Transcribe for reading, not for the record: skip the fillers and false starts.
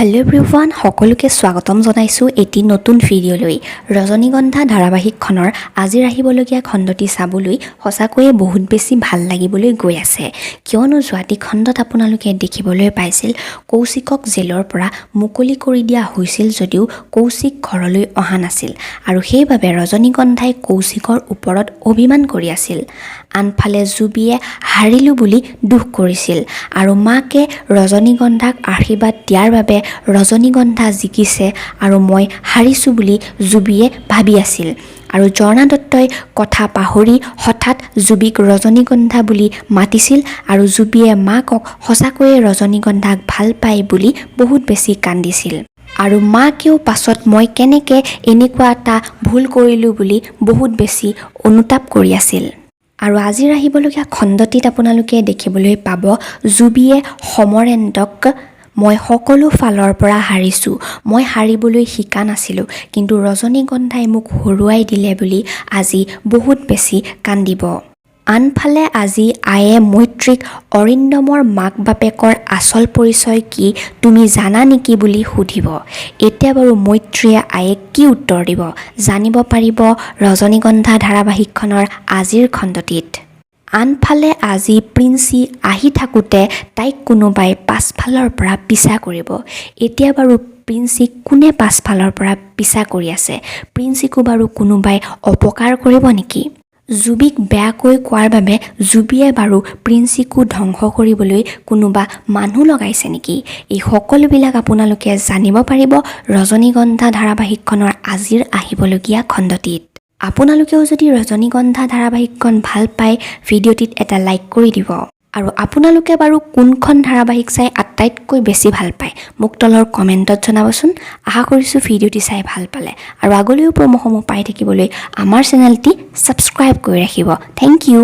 Hello' everyone, সকলোকে স্বাগতম জনাইছোঁ এটি নতুন ভিডিঅ'লৈ। ৰজনীগন্ধা ধাৰাবাহিকখনৰ আজিৰ আহিবলগীয়া খণ্ডটি চাবলৈ সঁচাকৈয়ে বহুত বেছি ভাল লাগিবলৈ গৈ আছে। কিয়নো যোৱাটি খণ্ডত আপোনালোকে দেখিবলৈ পাইছিল, কৌশিকক জেলৰ পৰা মুকলি কৰি দিয়া হৈছিল যদিও কৌশিক ঘৰলৈ অহা নাছিল আৰু সেইবাবে ৰজনীগন্ধাই কৌশিকৰ ওপৰত অভিমান কৰি আছিল। আনফালে জুবিয়ে হাৰিলোঁ বুলি দুখ কৰিছিল আৰু মাকে ৰজনীগন্ধাক আশীৰ্বাদ দিয়াৰ বাবে ৰজনীগন্ধা জিকিছে আৰু মই হাৰিছোঁ বুলি জুবিয়ে ভাবি আছিল। আৰু ঝৰ্ণা দত্তই কথা পাহৰি হঠাৎ জুবিক ৰজনীগন্ধা বুলি মাতিছিল আৰু জুবিয়ে মাকক সঁচাকৈয়ে ৰজনীগন্ধাক ভাল পায় বুলি বহুত বেছি কান্দিছিল। আৰু মাকেও পাছত মই কেনেকৈ এনেকুৱা এটা ভুল কৰিলোঁ বুলি বহুত বেছি অনুতাপ কৰি আছিল। আৰু আজিৰ আহিবলগীয়া খণ্ডটিত আপোনালোকে দেখিবলৈ পাব, জুবিয়ে সমৰেন্দ্ৰক মই সকলো ফালৰ পৰা হাৰিছোঁ, মই হাৰিবলৈ শিকা নাছিলোঁ, কিন্তু ৰজনীগন্ধাই মোক হৰুৱাই দিলে বুলি আজি বহুত বেছি কান্দিব। আনফালে আজি আয়ে মৈত্ৰীক অৰিন্দমৰ মাক বাপেকৰ আচল পৰিচয় কি তুমি জানা নেকি বুলি সুধিব। এতিয়া বাৰু মৈত্ৰীয়ে আয়েক কি উত্তৰ দিব, জানিব পাৰিব ৰজনীগন্ধা ধাৰাবাহিকখনৰ আজিৰ খণ্ডটিত। আনফালে আজি প্ৰিন্সি আহি থাকোঁতে তাইক কোনোবাই পাছফালৰ পৰা পিছা কৰিব। এতিয়া বাৰু প্ৰিন্সিক কোনে পাছফালৰ পৰা পিছা কৰি আছে? প্ৰিন্সিকো বাৰু কোনোবাই অপকাৰ কৰিব নেকি? জুবিক বেয়াকৈ কোৱাৰ বাবে জুবিয়ে বাৰু প্ৰিন্সিকো ধ্বংস কৰিবলৈ কোনোবা মানুহ লগাইছে নেকি? এই সকলোবিলাক আপোনালোকে জানিব পাৰিব ৰজনীগন্ধা ধাৰাবাহিকখনৰ আজিৰ আহিবলগীয়া খণ্ডটিত। আপোনালোকেও যদি ৰজনীগন্ধা ধাৰাবাহিকখন ভাল পায়, ভিডিঅ'টিত এটা লাইক কৰি দিব। আৰু আপোনালোকে বাৰু কোনখন ধাৰাবাহিক চাই আটাইতকৈ বেছি ভাল পায়, মোক তলৰ কমেণ্টত জনাবচোন। আশা কৰিছোঁ ভিডিঅ'টি চাই ভাল পালে আৰু আগলৈও প্ৰম'সমূহ পাই থাকিবলৈ আমাৰ চেনেলটি ছাবস্ক্ৰাইব কৰি ৰাখিব। Thank U.